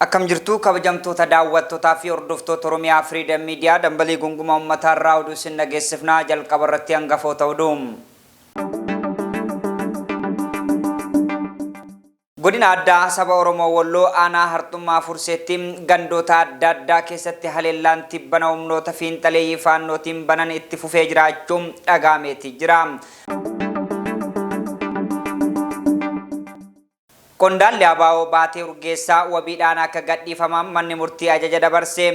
Akkam jirtu kabajamtoota daawwattootaa fi hordoftoota Oromiyaa Freedom Media dambalii gunguma uummataa irraa oduu isin dhageessifnaa jalqaba irratti hangafoota oduu. Godina Addaa Saba Oromoo Walloo Aanaa Harxummaa Furseetti gandoota adda addaa keessatti haleellaan tibbana humnoota fiinxaleeyyii Faannootiin banan itti fufee jiraachuu dhaga'ameeti jira. Qondaalli ABO Baatee Urgeessaa wabiidhaan akka gadhiifaman manni murtii ajaja dabarse.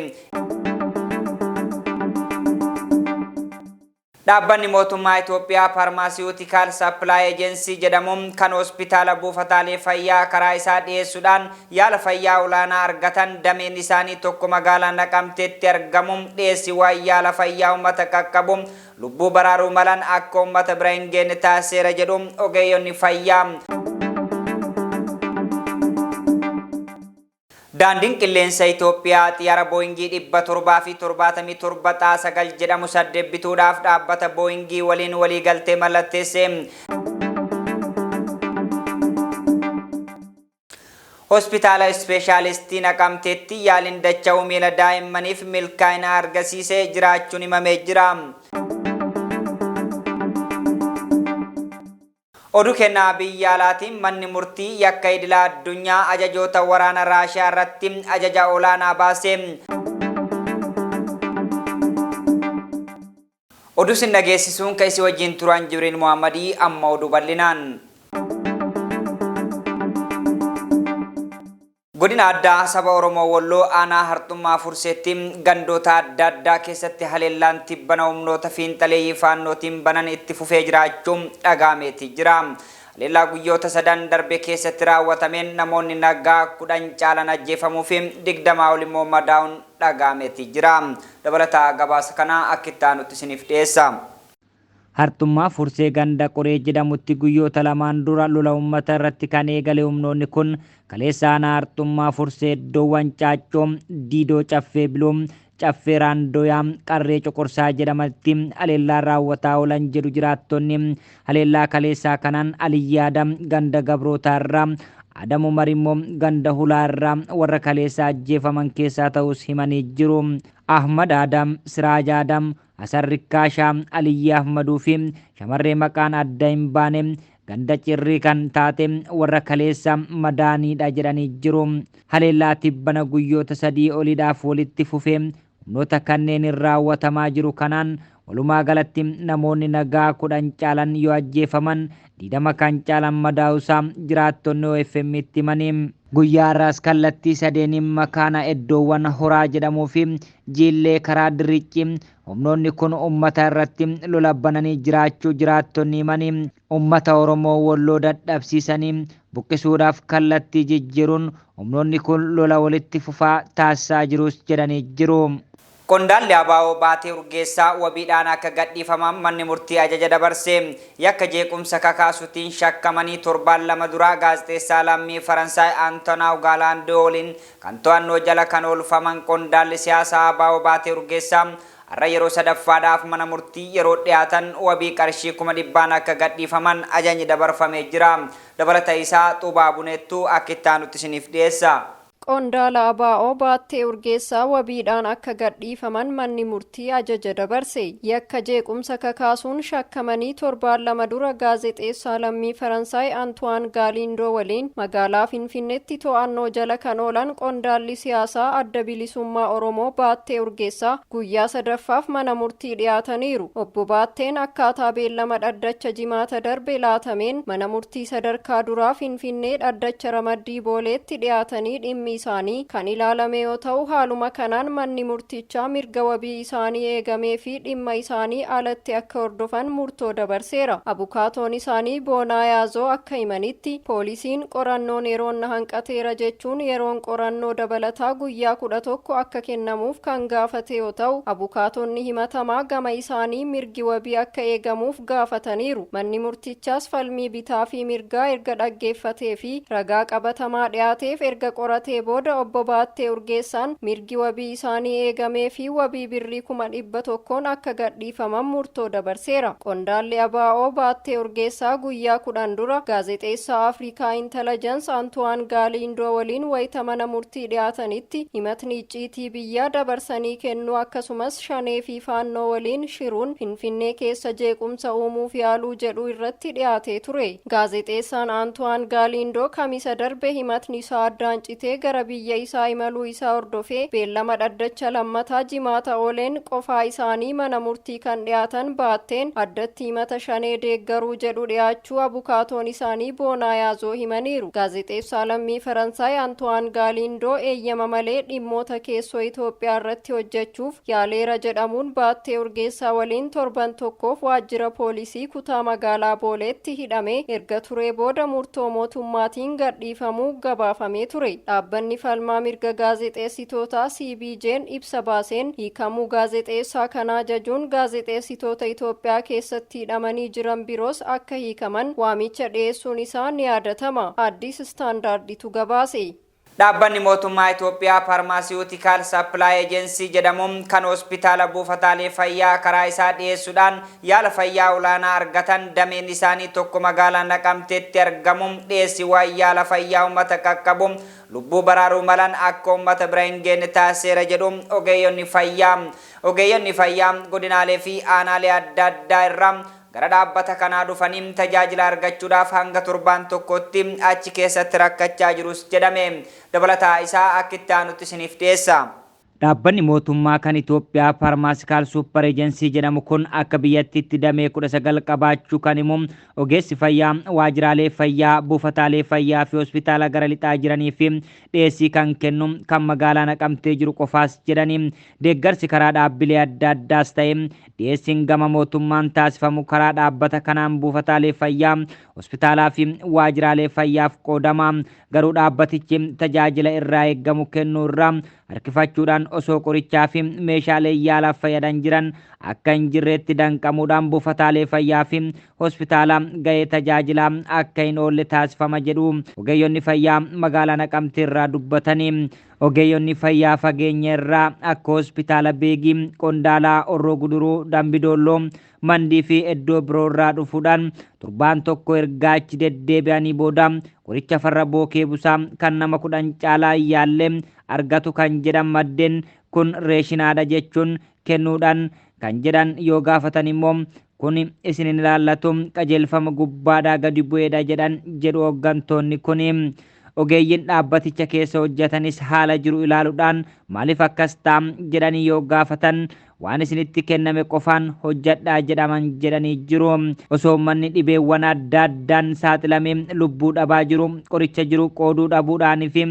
Dhaabbanni mootummaa Itoophiyaa Pharmaceutical Supply Agency jedhamu kan hospitaala buufataalee fayyaa karaa isaa dhiyeessuudhaan yaala fayyaa olaanaa argatan dameen isaanii tokko magaalaa Naqamteetti argamu dhiyeessiiwwan yaala fayyaa uummata qaqqabu lubbuu baraaruu malan akka uummata bira hin geenne taasiseera jedhu ogeeyyonni fayyaa. Daandiin Qilleensa Itoophiyaa xiyaara Booyingii 777 X 9 jedhamu saddeet bituudhaaf dhaabbata Booyingii waliin waliigaltee mallatteesse. Hospitaala Ispeeshaalistii Naqamteetti yaaliin dacha'uu miila daa'immaniif milkaa'ina argasiise jiraachuun himamee jira. Oduu kennaa biyya alaatiin manni murtii yakka idila addunyaa ajajoota waraana Raashiyaa irratti ajaja olaanaa baase. Oduu sin dhageessisuun ka isi wajjin turan Jibriil Muhammadii amma oduu bal'inaan. Godina Addaa Saba Oromoo Walloo Aanaa Harxummaa Furseetti gandoota adda addaa keessatti haleellaan tibbana humnoota fiinxaleeyyii Faannootiin banan itti fufee jiraachuu dhaga'ameeti jira. Haleellaa guyyoota sadan darbe keessatti raawwatameen namoonni nagaa 10 caalan ajjeefamuu fi 20 ol immoo madaa'uun dhaga'ameeti jira. Dabalataa gabaasa kanaa akka itti aanutti isiniif dhiyeessa. Harxummaa Fursee ganda Qoree jedhamutti guyyoota lamaan dura lola uummata irratti kan eegale humnoonni kun kaleessa aanaa Harxummaa Fursee iddoowwan Caaccoo, Diidoo Caffee Biloo, Caffee Raandooyaa, Qarree Coqorsaa jedhamanitti haleellaa raawwataa oolan jedhu jiraattonni. Haleellaa kaleessaa kanaan Aliyyii Adam ganda Gabrootaa irraa, Adam Umar immoo ganda Hulaa irraa warra kaleessa ajjeefaman keessaa ta'uus himanii jiru. Ahmad Adam, Siraaj Adam, Hasan Rikkaashaa, Aliyyii Ahmaduu fi shamarree maqaan adda hin baane ganda Cirrii kan taate warra kaleessa madaa'aniidha jedhanii jiru. Haleellaa tibbana guyyoota sadii oliidhaaf walitti fufee humnoota kanneeniin raawwatamaa jiru kanaan walumaagalatti namoonni nagaa 10 caalan yoo ajjeefaman 20 kan caalan madaa'uusaa jiraattonni OFM'tti himani. Guyyaa har'aas kallattii sadeeniin makaana eddoowwan Horaa jedhamuu fi Jiillee karaa Dirriccii humnoonni kun ummata irratti lola bananii jiraachuu jiraattonni himani. Ummata Oromoo Walloo dadhabsiisanii buqqisuudhaaf kallattii jijjiiruun humnoonni kun lola walitti fufaa taasisaa jirus jedhanii jiru. Qondaalli ABO Baatee Urgeessaa wabiidhaan akka gadhiifaman manni murtii ajaja dabarse. Yakka jeequmsa kakaasutiin shakkamanii torbaan lama dura gaazexeessaa lammii Faransaay Antonaaw Gaalaandoo waliin kan to'annoo jala kan oolfaman qondaalli siyaasaa ABO Baatee Urgeessaa har'a yeroo sadaffaadhaaf mana murtii yeroo dhiyaatan wabii qarshii 100,000n akka gadhiifaman ajajni dabarfamee jira. Dabalata isaa Xuubaa Buneettu akka itti aanutti isiniif dhiyeessa. Qondaala ABO Baattee Urgeessaa wabiidhaan akka gadhiifaman manni murtii ajaja dabarse. Yakka jeequmsa kakaasuun shakkamanii torbaan lama dura gaazexeessaa lammii Faransaay Antuwaan Gaaliindoo waliin magaalaa Finfinneetti to'annoo jala kan oolan qondaalli siyaasaa Adda Bilisummaa Oromoo Baattee Urgeessaa guyyaa sadaffaaf mana murtii dhiyaataniiru. Obbo Baatteen akkaataa beellama dhaddacha Jimaata darbe laatameen mana murtii sadarkaa duraa Finfinnee dhaddacha ramaddii Booleetti dhiyaatanii dhimmi isaanii kan ilaalame yoo ta'u, haaluma kanaan manni murtichaa mirga wabii isaanii eegameefii dhimma isaanii alatti akka hordofan murtoo dabarseera. Abukaatoon isaanii Boonaa Yaazoo akka himanitti, poolisiin qorannoon yeroon na hanqateera jechuun yeroon qorannoo dabalataa guyyaa 11 akka kennamuuf kan gaafate yoo ta'u, abukaatonni himatamaa gama isaanii mirgi wabii akka eegamuuf gaafataniiru. Manni murtichaas falmii bitaa fi mirgaa erga dhaggeeffatee fi ragaa qabatamaa dhiyaateef erga qoratee booda Obbo Baattee Urgeessaan mirgi wabii isaanii eegameefii wabii birrii 100,000n akka gadhiifaman murtoo dabarseera. Qondaalli ABO Baattee Urgeessaa guyyaa 10 dura gaazexeessaa Afrikaa Intelligence Antuwaan Gaaliindoo waliin wayita mana murtii dhiyaatanitti himatni icciitii biyyaa dabarsanii kennuu akkasumas Shanee fi Faannoo waliin shiruun Finfinnee keessa jeequmsa uumuuf yaaluu jedhu irratti dhiyaatee ture. Gaazexeessaan Antuwaan Gaaliindoo Kamisa darbe himatni isaa addaan citee gara biyya isaa imaluu isaa hordofee beellama dhaddacha lammataa Jimaata ooleen qofaa isaanii mana murtii kan dhiyaatan Baatteen addatti himata Shanee deeggaruu jedhu dhiyaachuu abukaatoon isaanii Boonaa Yaazoo himaniiru. Gaazexeessaa lammii Faransaay Antuwaan Gaaliindoo eeyyama malee dhimmoota keessoo Itoophiyaa irratti hojjechuuf yaaleera jedhamuun Baattee Urgeessaa waliin torban tokkoof waajjira poolisii kutaa magaalaa Booleetti hidhamee erga turee booda murtoo mootummaatiin gadhiifamuu gabaafamee ture. Dhaabbanni falmaa mirga gaazexeessitootaa CBJ'n ibsa baaseen hiikamuu gaazexeessaa kanaa jajuun gaazexeessitoota Itoophiyaa keessatti hidhamanii jiran biroos akka hiikaman waamicha dhiyeessuun isaa ni yaadatama. Addis Standarditu gabaase. Dhaabbanni mootummaa Itoophiyaa Pharmaceutical Supply Agency jedhamu kan hospitaala buufataalee fayyaa karaa isaa dhiyeessuudhaan yaala fayyaa olaanaa argatan dameen isaanii tokko magaalaa Naqamteetti argamu dhiyeessiiwwan yaala fayyaa uummata qaqqabu lubbuu baraaruu malan akka uummata bira hin geenye taasiseera jedhu ogeeyyonni fayyaa. Ogeeyyonni fayyaa godinaalee fi aanaalee adda addaa irraa gara dhaabbata kanaa dhufanii tajaajila argachuudhaaf hanga torbaan tokkotti achi keessatti rakkachaa jirus jedhame. Dabalataa isaa akka itti aanutti isiniif dhiyeessa. Dhaabbanni mootummaa kan Itoophiyaa Pharmaceutical Super Agency jedhamu kun akka biyyattiitti damee 19 qabaachuu kan himu ogeessi fayyaa waajjiraalee fayyaa, buufataalee fayyaa fi hospitaala gara lixaa jiranii fi dhiyeessii kan kennu kan magaalaa Naqamtee jiru qofaas jedhanii deeggarsi karaa dhaabbilee adda addaas ta'e dhiyeessiin gama mootummaan taasifamu karaa dhaabbata kanaan buufataalee fayyaa, hospitaalaa fi waajjiraalee fayyaaf qoodama. Garuu dhaabbatichi tajaajila irraa eeggamu kennuu irraa harkifachuudhaan osoo qorichaa fi meeshaalee yaalaaf fayyadan jiran akka hin jirreetti danqamuudhaan buufataalee fayyaa fi hospitaala gahee tajaajilaa akka hin oolle taasifama jedhu ogeeyyonni fayyaa magaalaa Naqamtee irraa dubbatanii. Ogeeyyonni fayyaa fageenya irraa akka hospitaala Beegii, Qondaalaa, Horroo Guduruu, Dambidoolloo, Mandii fi iddoo biroo irraa dhufuudhaan torbaan tokko ergaa achi deddeebi'anii booda qoricha farra bookee busaa kan nama 10 caalaa yaallee argatu kan jedhan maddeen kun reeshinaadha jechuun kennuudhaan kan jedhan yoo gaafatan immoo kun isin hin ilaallatu qajeelfama gubbaadhaa gadi bu'eedha jedhan jedhu hooggantoonni kun. Ogeeyyiin dhaabbaticha keessa hojjetanis haala jiru ilaaluudhaan maaliif akkas ta'a jedhanii yoo gaafatan waan isinitti kenname qofaan hojjedhaa jedhaman jedhanii jiru. Osoo uummanni dhibeewwan adda addaan saaxilamee lubbuu dhabaa jiru qoricha jiru qooduu dhabuudhaanii fi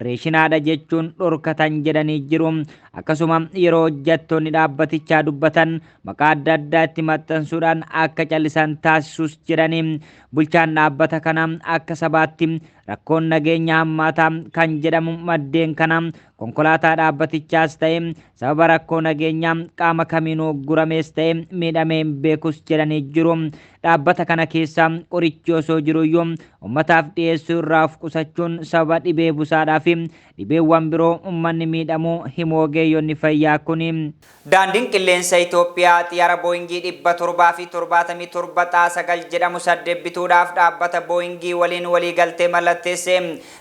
reeshinaadha jechuun dhorkatan jedhanii jiru. Akkasuma yeroo hojjettoonni dhaabbatichaa dubbatan maqaa adda addaa itti maxxansuudhaan akka callisan taasisus jedhanii bulchaan dhaabbata kana akka sabaatti rakkoon nageenya hammaataa kan jedhamu maddeen kana konkolaataa dhaabbatichaas ta'e sababa rakkoo nageenyaa qaama kamiinuu guramees ta'e miidhamee hin beekus jedhanii jiru. Dhaabbata kana keessa qorichi osoo jiruyyuu uummataaf dhiyeessuu irraa of qusachuun sababa dhibee busaadhaa fi dhibeewwan biroo uummanni miidhamuu himu ogeeyyonni fayyaa kuni. Daandiin qilleensa Itoophiyaa xiyyaara Booyingii 777 X 9 jedhamu saddeet bituudhaaf dhaabbata Booyingii waliin waliigaltee mallatteesse.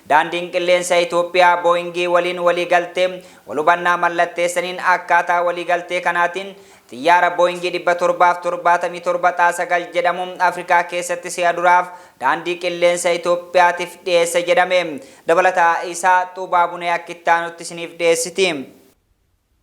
Daandiin qilleensa Itoophiyaa Booyingii waliin waliigaltee wal hubannaa mallatteessaniin akkaataa waliigaltee kanaatiin xiyyaara Booyingii 777 X 9 jedhamu Afrikaa keessatti si'a duraaf daandii qilleensa Itoophiyaatiif dhiyeesse jedhame. Dabalataa isaa Xuubaa Bunee akka itti aanutti isiniif dhiyeessiti.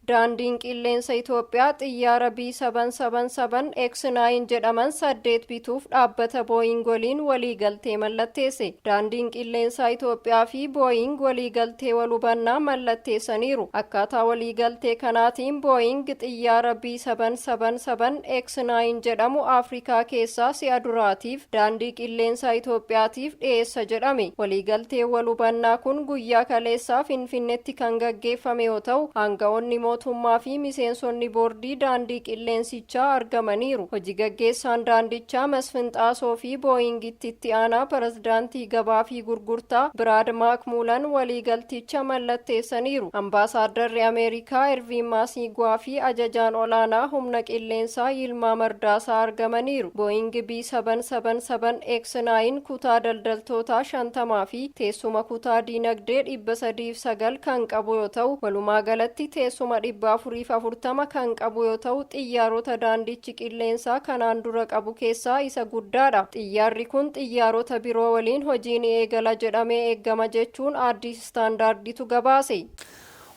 Daandiin qilleensa Itoophiyaa xiyyaara B777 X9 jedhaman saddeet bituuf dhaabbata Booying waliin waliigaltee mallatteesse. Daandiin qilleensaa Itoophiyaa fi Booying waliigaltee wal hubannaa mallatteessaniiru. Akkaataa waliigaltee kanaatiin Booying xiyyaara B777 X9 jedhamu Afrikaa keessaa si'a duraatiif daandii qilleensaa Itoophiyaatiif dhiyeessa jedhame. Waliigaltee wal hubannaa kun guyyaa kaleessaa Finfinneetti kan gaggeeffame yoo ta'u, aanga'oonni mootummaa mootummaa fi miseensonni boordii daandii qilleensichaa argamaniiru. Hojii gaggeessaan daandichaa Masfin Xaasoo fi Booyingitti itti aanaa pirezidaantii gabaa fi gurgurtaa Biraad Maakmuulan waliigalticha mallatteessaniiru. Ambaasaaddarri Ameerikaa Erviin Maasiigwaa fi ajajaan olaanaa humna qilleensaa Yilmaa Mardaasaa argamaniiru. Booying B777 X9 kutaa daldaltootaa 50 fi teessuma kutaa diinagdee 309 kan qabu yoo ta'u, walumaa galatti teessuma 440 kan qabu yoo ta'u, xiyyaarota daandichi qilleensaa kanaan dura qabu keessaa isa guddaadha. Xiyyaarri kun xiyyaarota biroo waliin hojii ni eegala jedhamee eeggama jechuun Addis Standarditu gabaase.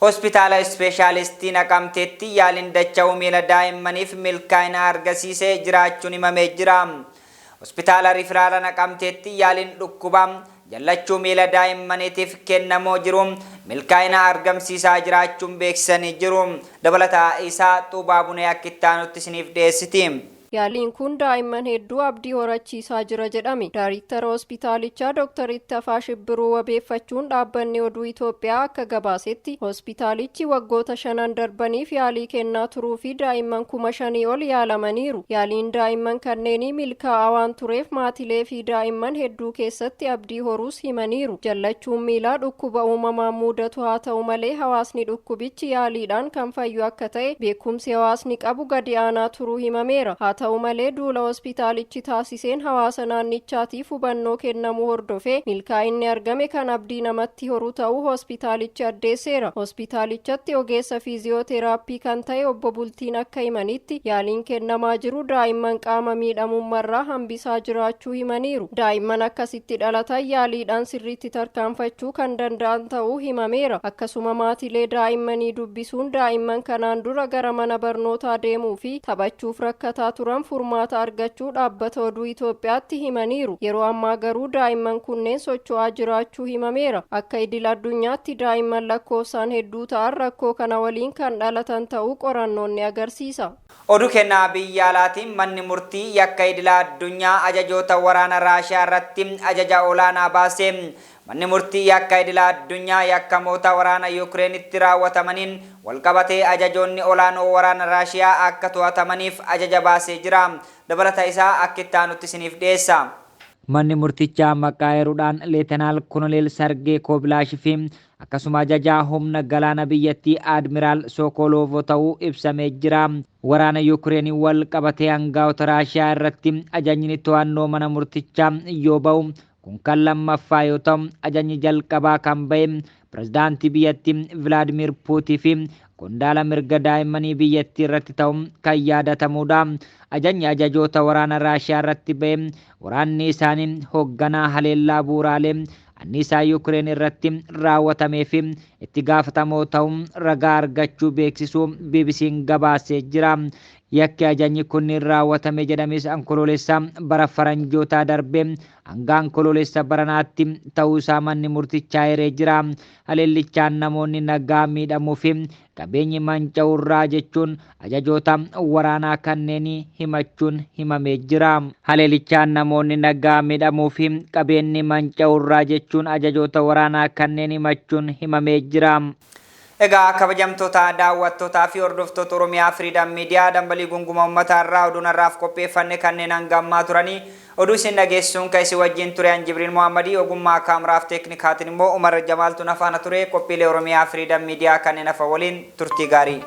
Hospitaala Ispeeshaalistii Naqamteetti yaaliin dacha'uu miila daa'immaniif milkaa'ina argasiise jiraachuun himamee jira. Hospitaala Rifiraala Naqamteetti yaaliin dhukkuba jallachuu miila daa'immaniitiif kennamoo jiru milkaa'ina argamsiisaa jiraachuun beeksisanii jiru. Dabalataa isaa Xuubaa Bunee akka itti aanutti isiniif dhiyeessiti. Yaaliin kun daa'imman hedduu abdii horachiisaa jira jedhame. Daariktara hospitaalichaa Dr. Ittafaa Shibbiruu wabeeffachuun dhaabbanni oduu Itoophiyaa akka gabaasetti, hospitaalichi waggoota shanan darbaniif yaalii kennaa turuu fi daa'imman 5,000 ol yaalamaniiru. Yaaliin daa'imman kanneenii milkaa'aa waan tureef maatilee fi daa'imman hedduu keessatti abdii horuus himaniiru. Jallachuun miilaa dhukkuba uumamaan mudatu haa ta'u malee, hawaasni dhukkubichi yaaliidhaan kan fayyu akka ta'e beekumsi hawaasni qabu gadi aanaa turuu himameera. Haa ta'u malee, duula hospitaalichi taasiseen hawaasa naannichaatiif hubannoo kennamuu hordofee milkaa'inni argame kan abdii namatti horu ta'uu hospitaalichi addeesseera. Hospitaalichatti ogeessa fiiziyooteraappii kan ta'e obbo Bultiin akka himanitti, yaaliin kennamaa jiru daa'imman qaama miidhamummaarraa hambisaa jiraachuu himaniiru. Daa'imman akkasitti dhalatan yaaliidhaan sirriitti tarkaanfachuu kan danda'an ta'uu himameera. Akkasuma maatilee daa'immanii dubbisuun daa'imman kanaan dura gara mana barnootaa deemuu fi taphachuuf rakkataa turan furmaata argachuu dhaabbata oduu Itoophiyaatti himaniiru. Yeroo ammaa garuu daa'imman kunneen socho'aa jiraachuu himameera. Akka idil addunyaatti daa'imman lakkoofsaan hedduu ta'an rakkoo kana waliin kan dhalatan ta'uu qorannoon ni agarsiisa. Oduu kennaa biyya alaatiin, manni murtii yakka idila addunyaa ajajoota waraana Raashiyaa irratti ajaja olaanaa baase. Manni murtii yakka idila addunyaa yakkamoota waraana Yukireenitti raawwatamaniin walqabatee ajajoonni olaanoo waraana Raashiyaa akka to'atamaniif ajaja baasee jira. Dabalata isaa akka itti aanutti isiniif dhiyeessa. Manni murtichaa maqaa eeruudhaan Leetanaal Koloneel Sargee Koobilaash fi akkasuma ajajaa humna galaana biyyattii Admiraal Sokoloovo ta'uu ibsamee jira. Waraana Yuukireenii wal qabatee hangaa'ota Raashiyaa irratti ajajni to'annoo mana murtichaa yoo ba'u kun kan lammaffaa yoo ta'u, ajajni jalqabaa kan ba'e pirezidaantii biyyattii Vilaadimir Puutii fi qondaala mirga daa'immanii biyyattii irratti ta'uun kan yaadatamudha. Ajajni ajajoota waraana Raashiyaa irratti ba'e waraanni isaanii hoogganaa haleellaa bu'uuraalee anniisaa Yuukireen irratti raawwatamee fi itti gaafatamoo ta'uun ragaa argachuu beeksisuu BBC'n gabaasee jira. Yakki ajajni kunniin raawwatame jedhames Onkoloolessa bara faranjootaa darbee hanga Onkoloolessa baranaatti ta'uu isaa manni murtichaa eeree jira. Haleellichaan namoonni nagaa miidhamuu fi qabeenyi manca'uurraa jechuun ajajoota waraanaa kanneen himachuun himamee jira. Haleellichaan namoonni nagaa miidhamuu fi qabeenyi manca'uurraa jechuun ajajoota waraanaa kanneen himachuun himamee jira. Egaa kabajamtoota daawwattootaa fi hordoftoota Oromiyaa Freedom Miidiyaa, dambalii gunguma uummataa irraa oduun har'aaf qopheeffanne kanneen hanga ammaa turanii. Oduu isin dhageessuun kan isin wajjin ture an Jibriil Muhammadii, ogummaa kaameraaf teeknikaatiin immoo Umar Jamaaltuun afaana ture. Qophiilee Oromiyaa Freedom Miidiyaa kanneen hafa waliin turtii gaarii.